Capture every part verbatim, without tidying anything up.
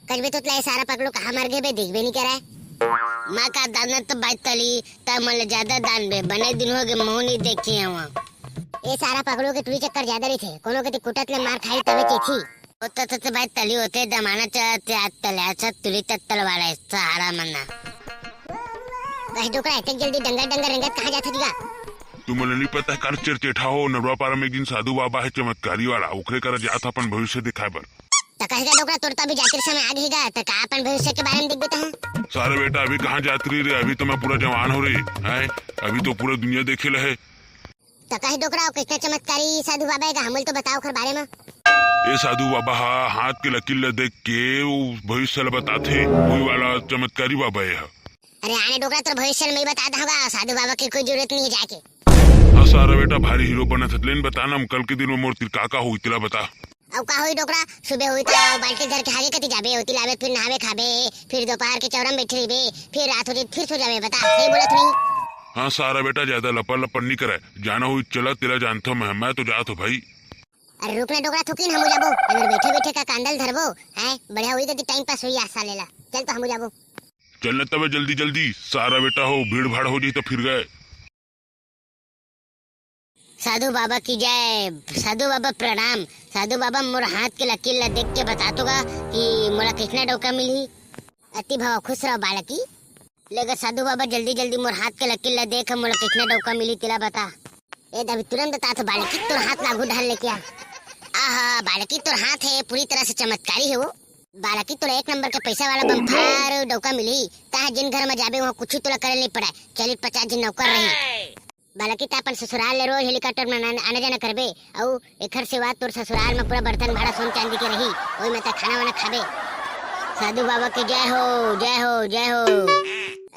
कजबे तो तला ए सारा पकलो कहाँ मर गे बे, देखबे नहीं करे। मैं का दानत बाई तली, त मोला ज्यादा दान बे, बने दिन हो गे, महूँ नहीं देखे हूँ। ए सारा पकलो के टुरी चक्कर ज्यादा रहिथे, कोनो के ते कुटत ले मार खाई तबे चेथी। ओ त, त, त बाई तली होते जमाना चलत आज तले, अच्छा तुली तत्तल वाला है सहारा मन्ना। बस डोकरा, इतने जल्दी डंगर डंगर रेंगत कहाँ जात हस गा? तुमन ला नहीं पता, कर चेरचेठा हो, नरवा पारा में एक दिन साधु बाबा है चमत्कारी वाला, ओकरे करा जात अपन भविष्य दिखाए बर। त कहे गा डोकरा, तोर त अभी जातिर समय आ गे गा, त का अपन भविष्य के बारे में देखबे तहाँ? सारे बेटा, अभी कहाँ जात रही रे, अभी तो मैं पूरा जवान हो रही, हैं? अभी तो पूरा दुनिया देखे ले है। त कहे डोकरा, वो कितना चमत्कारी साधु बाबा है गा, हमल तो बताओ ओकर बारे में। ए साधु बाबा हा हाथ के लकीर ला देख के वो भविष्य ला बताथे, वही वाला चमत्कारी बाबा है हा। अरे आने डोकरा, तोर भविष्य ल मैं बता दूंगा, साधु बाबा की कोई जरूरत नहीं है जाके। हाँ सारा बेटा, भारी हीरो बनत हस, लेन बता ना, कल के दिन में मोर तिर का का होई, तेला बता। अब का होई डोकरा, सुबह होई त बाल्टी धर के हागे कती जाबे, ओती लाबे, फिर नहाबे खाबे, फिर दोपहर के चौरा में बैठे रहिबे, फिर रात हो जाई, फिर सो जाबे, बता, सही बोलत नहीं? हाँ सारा बेटा, ज्यादा लपर लपर नहीं करे, जाना होई चला, तेला जानथो मैं, मैं तो जात हो भाई। अरे रुक ना डोकरा, थुकिन हमू जाबो, अगर बैठे बैठे का कांदल धरबो, हैं, बढ़िया होई कती टाइम पास होई आसा लेला, चल तो हमू जाबो। चल न तबे जल्दी जल्दी, सारा बेटा हो, भीड़ भाड़ हो जाई त फिर गए। साधु बाबा की जय, साधु बाबा प्रणाम। साधु बाबा, मोर हाथ के लकीर ला देख के बता तो गा कि मोला कितना डौका मिलही। अति भवा खुश रहो बालकी। ले गा साधु बाबा, जल्दी जल्दी मोर हाथ के लकीर ला देख, मोला कितना डौका मिलही तेला बता। ए दबी तुरंत बता तो बालकी, तोर हाथ लागू धर लेके आ। आहा बालकी, तोर हाथ है पूरी तरह से चमत्कारी है वो। बालकी, तोला एक नंबर के पैसा वाला बम्फर डौका मिलही। तहाँ जिन घर में जाबे, वहाँ कुछ तोला करे नहीं पड़े। चालीस पचास जिन नौकर रही। बालकी, त अपन ससुराल ले रोज हेलीकॉप्टर में आना, आना जाना करबे। अउ एखर सिवा तोर ससुराल में पूरा बर्तन भाड़ा सोन चांदी के रही। ओई में त खाना वाना खाबे। साधु बाबा की जय हो, जय हो, जय हो।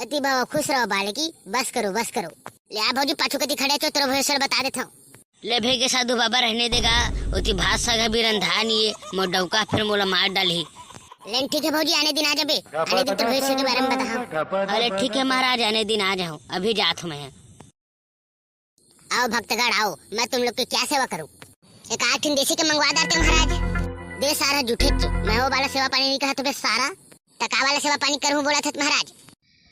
अति बाबा खुश रहो बालकी, बस करो, बस करो। ले आ भौजी, पाछू कती खड़े छो, तोर भविष्य ल बता देथव। ले भई गे साधु बाबा, रहने दे गा, ओती भात साग अभी रंधा नहीं है, मोर डौका फिर मोला मार डालही। लेन ठीक है भौजी, आने दिन आ जाबे, आने दिन तोर भविष्य के बारे में बताहूँ। अरे ठीक है महाराज, आने दिन आ जाहूँ, अभी जात हूँ मैं। आओ भक्तगण आओ, मैं तुम लोग की क्या सेवा करूँ? एक आठ ठिन देसी के मंगवा डारते महाराज। बे सारा झूठे च, मैं वो वाला सेवा पानी नहीं कहा तो बे सारा। त का वाला सेवा पानी करूँ बोलत हस महाराज?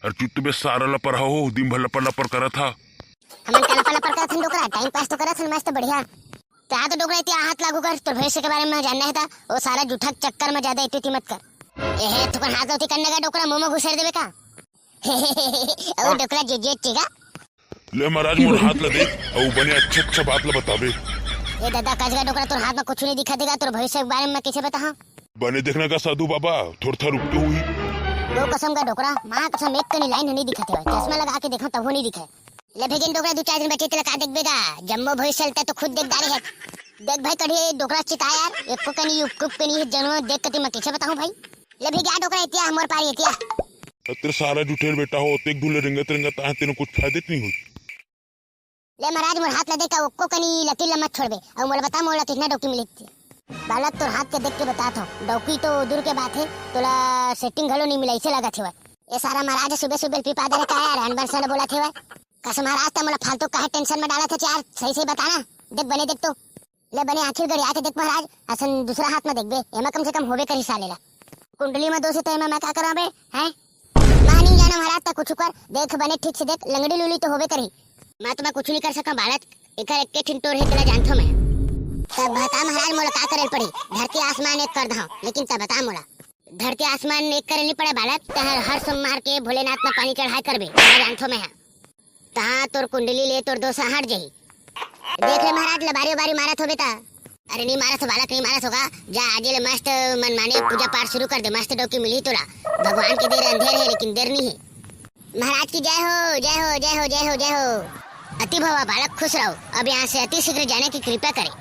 अरे चुप तो बे सारा, लपर हो, दिन भर लपर लपर करत हा। हमन का लपर लपर करत हन डोकरा, टाइम पास तो करत हन मस्त बढ़िया। त आ तो डोकरा, इतिया हाथ लागू कर, तोर भविष्य के बारे में जानना है त, वो सारा झूठा के चक्कर में ज्यादा इतनी मत कर। ए हे, थुकन हाथ ला ओती करने का डोकरा, मुंह में घुसेर देबे का? ओ डोकरा, जे जे चेगा। ले महाराज, मोर हाथ ला देख, अउ बने अच्छा अच्छा बात ला बताबे। ए दादा, कजगा डोकरा, तोर हाथ में कुछ नहीं दिखा देगा, तोर भविष्य के बारे में मैं कैसे बताहा? बने देखना का साधु बाबा, थोर था रुक तो हुई। वो कसम का डोकरा, माँ कसम, एक कनी लाइन नहीं दिखा थे, चश्मा लगा के देखा तब वो नहीं दिखे। ले भेजन डोकरा, दू चार दिन बचे तेला का देखबे गा, जम्मो भविष्य ल त तो खुद देख डारे है। देख भाई कढ़ी डोकरा चिता यार, एको कनी उपकुप कनी है जनो देख कती मैं कैसे बताहूँ भाई। ले भेजा डोकरा एतिया, हमर पारी एतिया। अरे सारा जुठेर बेटा हो, तेक धुले रेंगत रेंगत आहे, तेनो कुछ फायदे नहीं होई। ले महाराज, मोर हाथ ला देख, एको कनी लकीर ला मत छोड़बे, अउ मोला बता, मोला कितना डौकी मिली? बालक, तोर हाथ के देख के बतात हव, डौकी तो दूर के बात है, तोला सेटिंग घलो नहीं मिला, ऐसे लागत हेवय। ए सारा महाराज सुबह सुबह पीपा दे रे, का यार अनबन सन बोलत हेवय? कस महाराज, त मोला फालतू काहे टेंशन में डालत हच यार, सही सही बता ना, देख बने देख तो। ले बने आखिर गड़िया के देख महाराज, असन दूसरा हाथ में देखबे, एमा कम से कम होबे करही साले ला। कुंडली में दोष हे त एमा मैं का करंव बे, हैं? मैं नहीं जाना महाराज, त कुछ कर, देख बने ठीक से देख, लंगड़ी लूली तो होबे करही। मैं तो मैं कुछ नहीं कर सका बालक, एकर एक ठिन टोर हे, तेला जानथो मैं। तब बता महाराज, मोला का करे ल पड़ी? धरती आसमान एक कर दहव, लेकिन तब बता मोला। धरती आसमान एक करे नहीं पड़े बालक, तहर हर सोमवार के भोलेनाथ में पानी चढ़ाए करबे, तेला जानथो मैं हा। तहाँ तोर कुंडली ले तोर दोष हट जाही। देख ले महाराज, लबारी उबारी मारत होबे ता। अरे नहीं मारत हो बालक, नहीं मारत होगा। जा आजे ले मस्त मनमाने पूजा पाठ शुरू कर दे, मस्त डौकी मिलही तोला। भगवान के देर अंधेर है लेकिन देर नहीं है। महाराज की जय हो, जय हो, जय हो, जय हो, जय हो। अति भवा बालक खुश रहो, अब यहाँ से अति शीघ्र जाने की कृपा करें।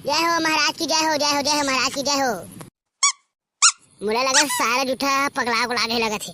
जय हो महाराज की जय हो, जय हो, जय हो महाराज की जय हो। मोला लगा सारा जूठा पगला उगला गे लगत हे।